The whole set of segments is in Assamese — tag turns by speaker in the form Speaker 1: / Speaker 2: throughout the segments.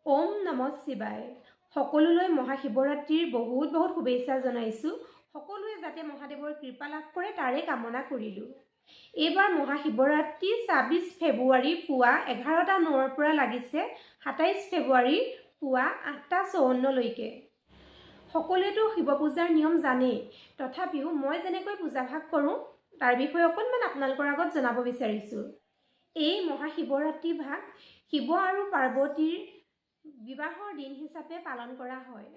Speaker 1: ওম নমঃ শিৱায়। সকলোলৈ মহাশিৱৰাত্ৰিৰ বহুত বহুত শুভেচ্ছা জনাইছোঁ। সকলোৱে যাতে মহাদেৱৰ কৃপা লাভ কৰে, তাৰে কামনা কৰিলোঁ। এইবাৰ মহাশিৱৰাত্ৰি 26 ফেব্ৰুৱাৰী পুৱা 11টা 9ৰ পৰা লাগিছে 27 ফেব্ৰুৱাৰী পুৱা 8টা 54লৈকে। সকলোৱেতো শিৱ পূজাৰ নিয়ম জানেই, তথাপিও মই যেনেকৈ পূজাভাগ কৰোঁ, তাৰ বিষয়ে অকণমান আপোনালোকৰ আগত জনাব বিচাৰিছোঁ। এই মহাশিৱৰাত্ৰি ভাগ শিৱ আৰু পাৰ্বতীৰ বিবাহৰ দিন হিচাপে পালন কৰা হয়।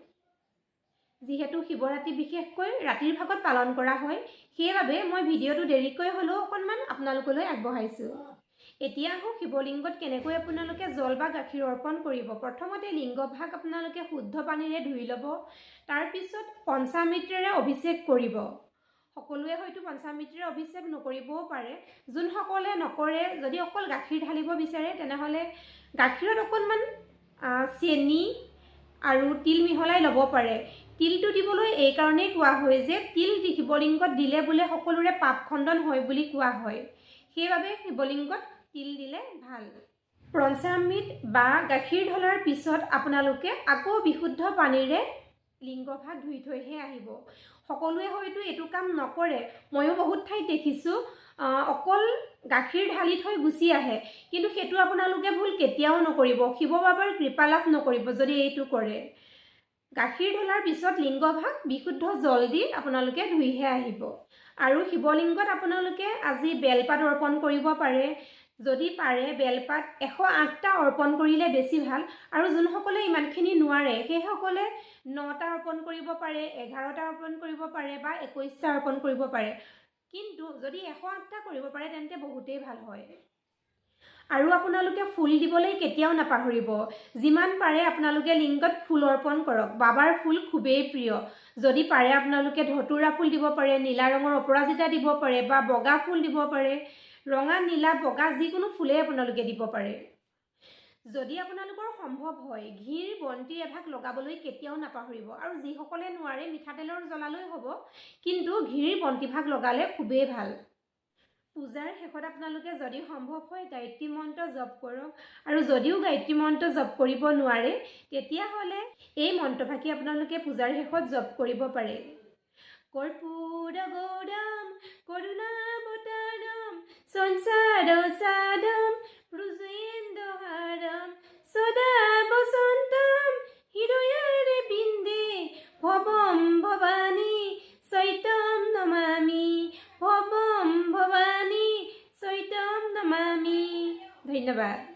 Speaker 1: যিহেতু শিৱৰাত্ৰি বিশেষকৈ ৰাতিৰ ভাগত পালন কৰা হয়, সেইবাবে মই ভিডিঅ'টো দেৰিকৈ হ'লেও অকণমান আপোনালোকলৈ আগবঢ়াইছোঁ। এতিয়া আহোঁ শিৱলিংগত কেনেকৈ আপোনালোকে জল বা গাখীৰ অৰ্পণ কৰিব। প্ৰথমতে লিংগভাগ আপোনালোকে শুদ্ধ পানীৰে ধুই ল'ব। তাৰপিছত পঞ্চামৃতেৰে অভিষেক কৰিব। সকলোৱে হয়তো পঞ্চামৃতেৰে অভিষেক নকৰিবও পাৰে। যোনসকলে নকৰে, যদি অকল গাখীৰ ঢালিব বিচাৰে, তেনেহ'লে গাখীৰত অকণমান চেনি আৰু তিল মিহলাই ল'ব পাৰে। তিলটো দিবলৈ এইকাৰণেই কোৱা হয় যে তিল শিৱলিংগত দিলে বোলে সকলোৰে পাপ খণ্ডন হয় বুলি কোৱা হয়। সেইবাবে শিৱলিংগত তিল দিলে ভাল। পঞ্চামৃত বা গাখীৰ ঢলাৰ পিছত আপোনালোকে আকৌ বিশুদ্ধ পানীৰে লিংগভাগ ধুই থৈহে আহিব। সকলোৱে হয়তো এইটো কাম নকৰে। ময়ো বহুত ঠাইত দেখিছোঁ, অকল গাখীৰ ঢালি থৈ গুচি আহে। কিন্তু সেইটো আপোনালোকে ভুল কেতিয়াও নকৰিব। শিৱ বাবাৰ কৃপা লাভ নকৰিব যদি এইটো কৰে। গাখীৰ ঢলাৰ পিছত লিংগভাগ বিশুদ্ধ জল দি আপোনালোকে ধুইহে আহিব। আৰু শিৱলিংগত আপোনালোকে আজি বেলপাত অৰ্পণ কৰিব পাৰে। যদি পাৰে, বেলপাত 108টা অৰ্পণ কৰিলে বেছি ভাল। আৰু যোনসকলে ইমানখিনি নোৱাৰে, সেইসকলে 9টা অৰ্পণ কৰিব পাৰে, 11টা অৰ্পণ কৰিব পাৰে বা 21টা অৰ্পণ কৰিব পাৰে। কিন্তু যদি 108টা কৰিব পাৰে, তেন্তে বহুতেই ভাল হয়। আৰু আপোনালোকে ফুল দিবলৈ কেতিয়াও নাপাহৰিব। যিমান পাৰে আপোনালোকে লিংগত ফুল অৰ্পণ কৰক। বাবাৰ ফুল খুবেই প্ৰিয়। যদি পাৰে, আপোনালোকে ধতুৰা ফুল দিব পাৰে, নীলা ৰঙৰ অপৰাজিতা দিব পাৰে বা বগা ফুল দিব পাৰে। ৰঙা, নীলা, বগা যিকোনো ফুলেই আপোনালোকে দিব পাৰে। যদি আপোনালোকৰ সম্ভৱ হয়, ঘিৰ বন্তি এভাগ লগাবলৈ কেতিয়াও নাপাহৰিব। আৰু যিসকলে নোৱাৰে, মিঠাতেলৰ জ্বলালেও হ'ব, কিন্তু ঘিৰ বন্তিভাগ লগালে খুবেই ভাল। পূজাৰ শেষত আপোনালোকে যদি সম্ভৱ হয়, গায়ত্ৰী মন্ত্ৰ জপ কৰক। আৰু যদিও গায়ত্ৰী মন্ত্ৰ জপ কৰিব নোৱাৰে, তেতিয়াহ'লে এই মন্ত্ৰভাগি আপোনালোকে পূজাৰ শেষত জপ কৰিব পাৰে। কৰ্পূৰ গৌৰম কৰুণাৱতাৰম সংসাৰ সাৰম ভুজগেন্দ্ৰহাৰম সদা বসন্তম হৃদয়াৰবিন্দে ভৱম ভৱানী সহিতম নমামি, ভৱম ভৱানী সহিতম নমামি। ধন্যবাদ।